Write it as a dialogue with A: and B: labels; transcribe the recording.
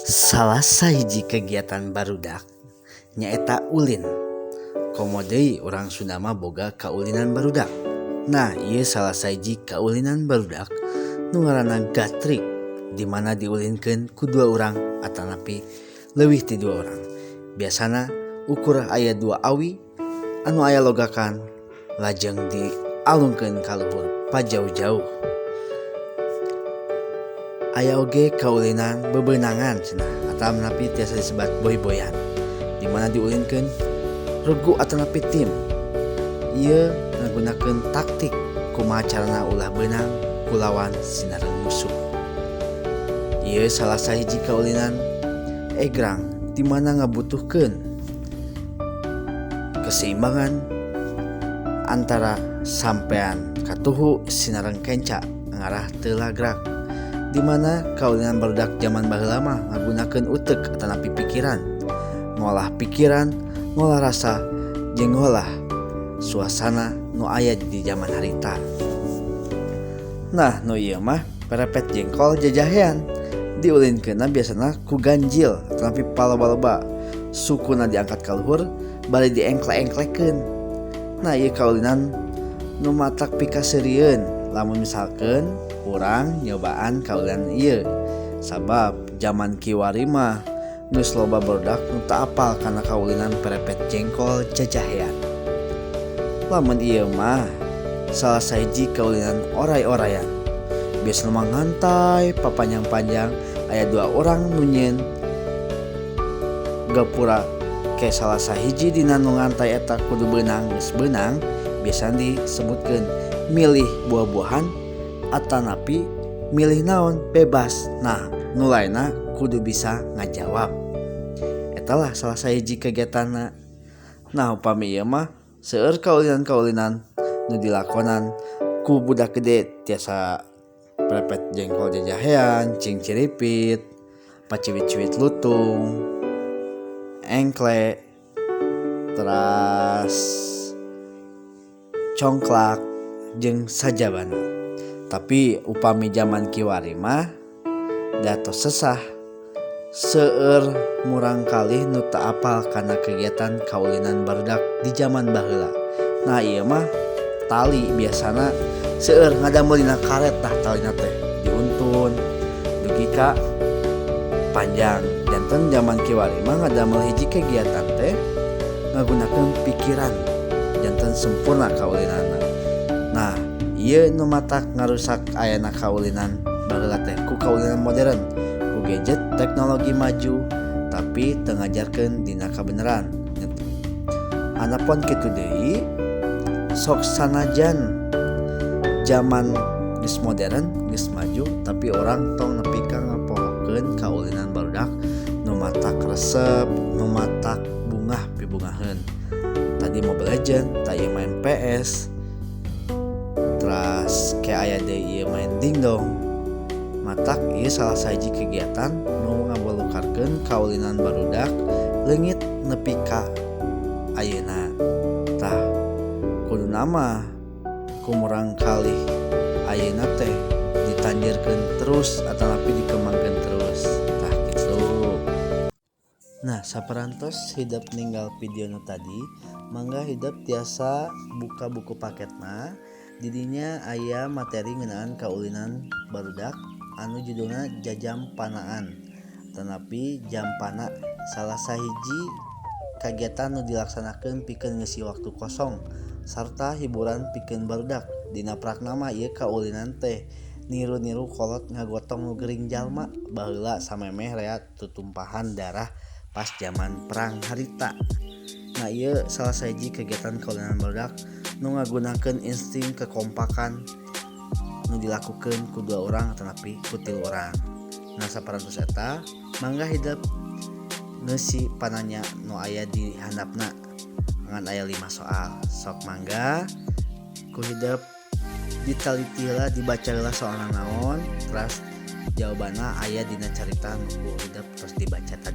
A: Salah sahiji kegiatan barudak nyaeta ulin. Komo deui urang Sunda mah boga kaulinan barudak. Nah, ieu salah sahiji kaulinan barudak nu ngaranna gatrik, di mana diulinkeun ku dua urang atanapi leuwih ti dua urang. Biasana ukur aya dua awi anu aya logakan lajeng dialungkeun ka luhur pajauh-jauh. Aya oge kaulinan bebenangan cenah atanapi tiasa disebat boy-boyan, di mana diulinkeun regu atanapi tim. Ieu ngagunakeun taktik kumaha carana ulah beunang kulawan sinareng musuh. Ieu salah sahiji kaulinan egrang di mana ngabutuhkeun keseimbangan antara sampean katuhu sinareng kenca ngarah teu lagrak, di mana kaulinan barudak zaman baheula mah ngagunakeun utek atanapi pikiran, ngolah pikiran, ngolah rasa, jeung ngolah suasana nu aya di zaman harita. Nah, nu ieu mah perepet jengkol jajahean, diulinkeunna biasana ku ganjil atanapi paloba-loba, sukuna diangkat ka luhur bari diengklek-engklekeun. Nah, ieu kaulinan nu matak pikaseurieun lamun misalkeun urang nyobaan kaulinan ieu, sabab zaman kiwari mah geus loba barudak nu teu apal kana kaulinan perepet jengkol jajahean. Lamun ieu mah salah sahiji kaulinan oray-orayan. Biasana mah ngantai papanjang-panjang, aya dua orang nu nyieun gapura ke salah sahiji dina nu ngantai eta kudu beunang. Geus beunang biasana disebutkeun milih buah-buahan atanapi milih naon bebas. Nah, nu lainna kudu bisa ngajawab. Eta lah salah sahiji kegiatanna. Nah, upami ieu mah seueur kaulinan-kaulinan nu dilakonan ku budak gede, tiasa perepet jengkol jajahean, cingciripit, paciwit-ciwit lutung, engkle, teras congklak jeung sajabana. Tapi upami zaman kiwari mah da tos sesah, seueur murang kalih nu teu apal kana kegiatan kaulinan barudak di zaman baheula. Nah, ieu mah tali biasana seueur ngadamel dina karet. Tah, talina teh diuntun dugi ka panjang. Janten zaman kiwari mah ngadamel hiji kegiatan teh ngagunakeun pikiran, janten sempurna kaulinanna. Nah, ieu nu matak ngarusak ayana kaulinan baheula teh ku kaulinan modern, ku gadget, teknologi maju tapi teu ngajarkeun dina kabeneran. Anapon kitu deui, sok sanajan zaman geus modern, geus maju, tapi orang tong nepi ka ngapohokeun kaulinan barudak nu matak resep, nu matak bungah pibungaheun. Tadi Mobile Legend, tah ieu main PS, teras ke aya deui ieu main dingdong. Matak ieu salah sahiji kegiatan nu ngabalukarkeun kaulinan barudak leungit nepi ka ayeuna. Tah, kuduna mah ku murang kalih ayeuna teh ditanjirkeun terus atanapi dikembangkeun terus. Tah, kitu. Nah, saparantos hidep ninggal video nu tadi, mangga hidep tiasa buka buku paketna. Didinya aya materi ngeunaan kaulinan barudak anu judulna jajampanaan atanapi jampana, salah sahiji kagiatan nu dilaksanakeun pikeun ngeusi waktu kosong sarta hiburan pikeun barudak. Dina prakna mah ieu kaulinan teh niru-niru kolot ngagotong nu gering jalma baheula samemeh rea tutumpahan darah pas zaman perang harita. Nah, ieu salah sahiji kegiatan kaulinan barudak nu ngagunakeun insting kekompakan nu dilakukeun ku dua orang atanapi ku tilu orang. Nah, saparantos eta, mangga hidep ngeusi pananya nu aya di handapna, ngan aya 5 soal. Sok mangga ku hidep ditaliti heula, dibaca heula soalna naon, teras jawabanna aya dina carita nu ku hidep tos dibaca tadi.